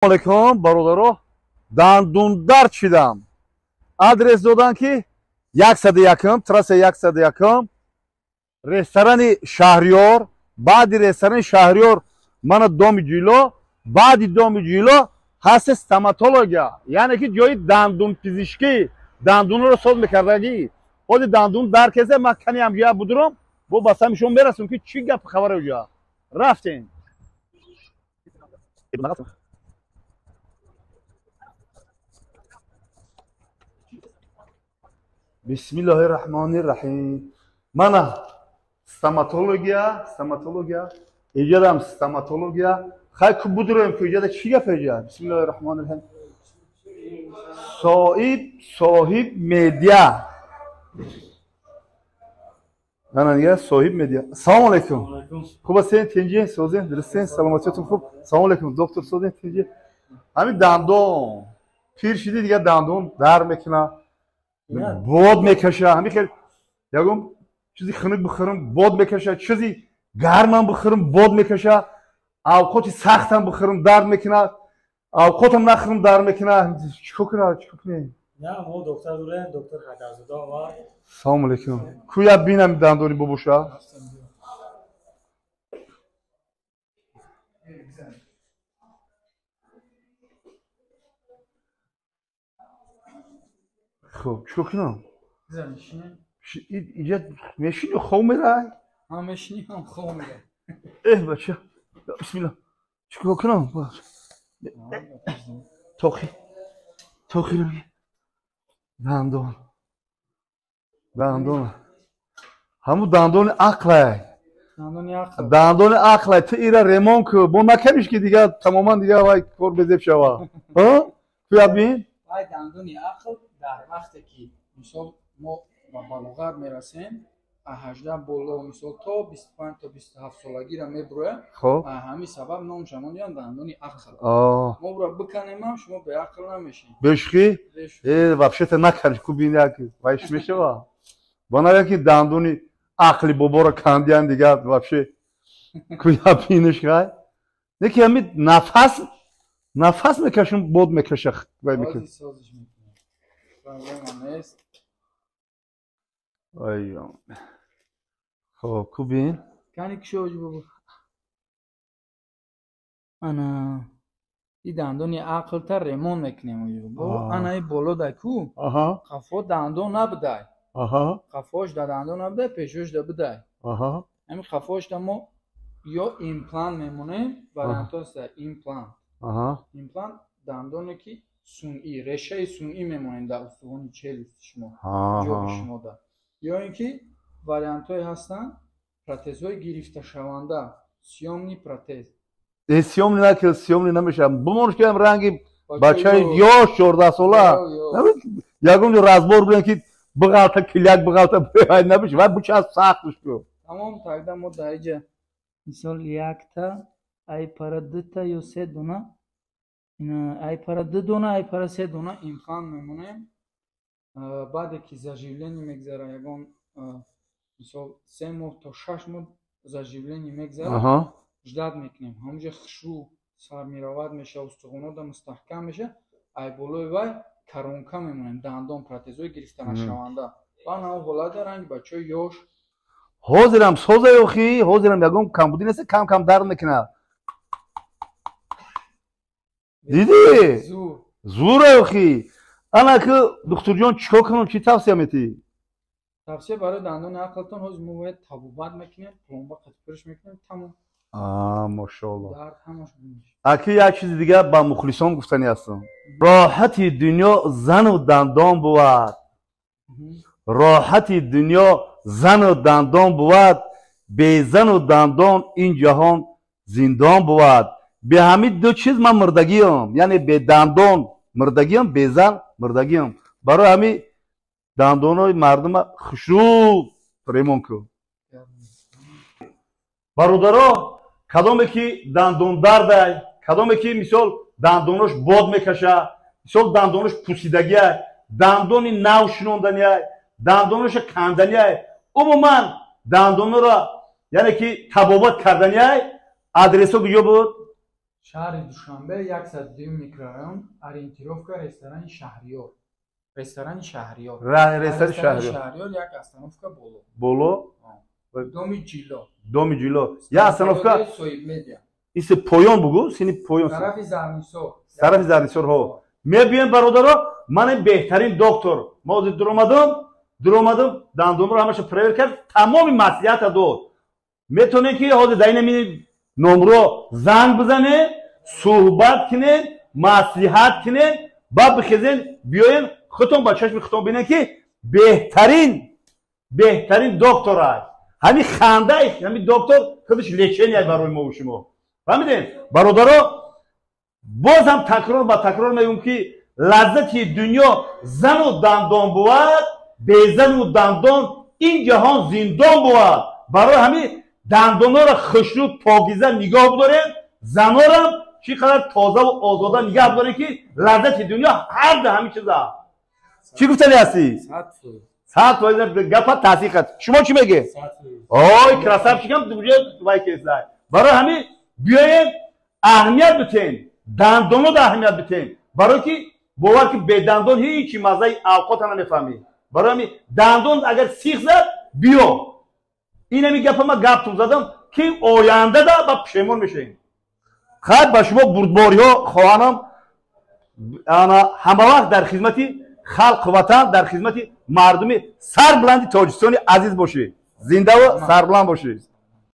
Алейкум, бародаро. Дандундард шидам. Адрес додан ки 101, трасса 101, ресторани Шаҳриёр, баъди ресторани Шаҳриёр мана доми ҷило, баъди доми ҷило ҳаст стоматология, яъне ки ҷои дандунпизишкӣ, дандунро соз мекардагӣ. Ҳози дандун дар кеза ман кани ҳамҷоя будурам, бо ба сами шумо мерасам ки чӣ гап хабаре уҷа. Рафтем. Бисмиллоҳи раҳмони раҳим. Мана стоматология, стоматология, иҷадам стоматология. Хай ку будуроем ку иҷада чӣ гап иҷа? Бисмиллоҳи раҳмони раҳим. Соҳиб, соҳиб медиа. Ана дига соҳиб медиа. Салом алейкум. Хуб ҳастед, тинҷи, созед, дурустед, саломатиятон хуб. Салом алейкум, доктор созед, тинҷи. Ҳамин дандон пир шиди дига дандон дар мекунад. Бод мекаша, ҳамин хел ягон чизи хунук бихӯрам бод мекаша, чизи гармам бихӯрам бод мекаша, авқоти сахтам бихӯрам дард мекунад, авқотам нахӯрам дард мекунад. Чикор кунад, чикор кунем? Не, мо доктор дорем, доктор Ҳайдарзода омад. Салом алейкум. Кӯя бинам дандони бобоша. Хуб, чикор кунам? Иҷа мешини хоб мерай? Ҳам мешини, ҳам хоб мерай. Эҳ, бача. Бисмилла. Чикор кунам? Тоқи. Тоқи бигир. Дандон. Дандон. Ҳамун дандони ақлай. Дандони ақл. Дандони ақлай. Ту ира ремон ку. Бо накамиш ки дига тамоман дига вай кор безеб шава. Ҳа? Кӯя бин? Вай дандони ақл дар вақте ки мисол мо ба балоғат мерасем, 18 боло мисол то 25 то 27 солагиро мебуроям, ҳамин сабаб номша мондиям дандони ақл. Мо бура биканемам, шумо беақл намешед. Бешухӣ? Э, вообще-то наканиш, ку бин як вайш мешава. Ба нага ки дандони ақли боборо кандиян дига вообще куя биниш хай. Не ки ҳамин нафас, нафас мекашам, бод мекаша, вай мекашам. Проблема нест. Ай, хоб, ку бин? Кани кушоҷ бобо. Ана и дандони ақлта ремон мекунем оҷо. Бобо, ана и боло дай ку? Қафо дандон набудай. Қафош да дандон набудай, пешош да будай. Ҳамин қафош да мо ё имплант мемонем, вариантҳо ҳаста имплант. Имплант дандоне ки сунъӣ, решаи сунъӣ мемонем дар устухони челюсти шумо, ҷои шумо да. Ё ин ки вариантҳое ҳастанд протезҳои гирифташаванда, съёмный протез. Э, съёмный накел, съёмный намешавад. Бимонш ки ҳам ранги бачаи ёш 14 сола. Ягон ҷо разбор бинем ки биғалта киляк биғалта набиш, вай буча сахтш ку. Тамом, тогда мо дар иҷа мисол якта, ай пара дута ё се дона, ай пара ду дона, ай пара се дона имплант мемонем. Баъде ки заживление мегзара, ягон мисол 3 моҳ то 6 моҳ заживление мегзара, ждат мекунем. Ҳамонҷа хушрӯ сармироват меша, устухонода мустаҳкам меша, ай болои вай коронка мемонем, дандон протезҳои гирифтанашаванда. Баъд ҳамон ҳолата ранги бачаҳои ёш. Ҳозирам соза ёхӣ, ҳозирам ягон камбудӣ нест, кам кам дард мекунад. Дидӣ? Зура ёхӣ. Ана ки духтурҷон чикор кунам, чӣ тавсия метиҳӣ? Тавсия барои дандони ақлтон ҳозир мо бояд табобат мекунем, пломба қатипуриш мекунем, тамом. Машоалло. Дард ҳамаш гум мешавад. Аки як чизи дига ба мухлисон гуфтанӣ ҳастам. Роҳати дунё зану дандон бувад. Роҳати дунё зану дандон бувад, безану дандон ин ҷаҳон зиндон бувад. Бе ҳамин ду чиз ман мурдагиам, яъне бе дандон мурдагиам, безан мурдагиам. Барои ҳамин дандонои мардума хушрӯ ремон кун. Бародаро, кадоме ки дандондардай, кадоме ки мисол дандонош бод мекаша, мисол дандонош пусидагиай, дандони нав шинонданиай, дандоноша канданиай, умуман дандонора яъне ки табобат карданиай, адресо куҷо буд? Шаҳри Душанбе, 102 микрорайон, ориентировка ресторани Шаҳриёр. Ресторани Шаҳриёр. Ресторани Шаҳриёр. Шаҳриёр як остановка боло. Боло? Доми Ҷило. Доми Ҷило. Як остановка. Соҳиб Медиа. Иси поён бугу, сини поён. Тарафи Зарнисор. Тарафи Зарнисор, ҳо. Мебиёем, бародаро, ман беҳтарин доктор. Ма ҳозир дуромадам, дандонро ҳамаша проверка кард, тамоми маслиҳата дод. Метавонем ки ҳозир дар инами номро занг бизанем, суҳбат кунем, маслиҳат кунем, баъд бихезен, биёен, худтон ба чашми худтон бинем, ки беҳтарин доктор аст. Ҳамин хандаи ҳамин доктор худаш лечение барои мо шумо. Фаҳмидем? Бародаро, боз ҳам такрор ба такрор мегӯм, ки лаззати дунё зану дандон бувад, безану дандон ин ҷаҳон зиндон бувад. Барои ҳамин дандонҳоро хушрӯ, покиза нигоҳ бидорем, занорам чӣ қадар тозаву озода нигоҳ бидорем, ки лаззати дунё ҳар да ҳамин чиз аст. Чӣ гуфтани ҳастӣ? 100% гапа тасдиқ аст. Шумо чӣ мегӯед? Ой, красавчик ам вай кесай. Барои ҳамин биёем, аҳамият битем, дандонода аҳамият битем, барое ки бовар ки бедандон ҳечи маззаи авқота намефаҳмӣ. Барои ҳамин дандон агар сих зад, биё. Инами гапа ма гаптон задам, ки ояндада ба пушаймон мешавем. Хайр, ба шумо бурдбориҳо хоҳанам. Ана ҳамавақт дар хизмати халқу ватан, дар хизмати мардуми сарбуланди Тоҷикистони азиз бошед. Зиндаву сарбуланд бошед.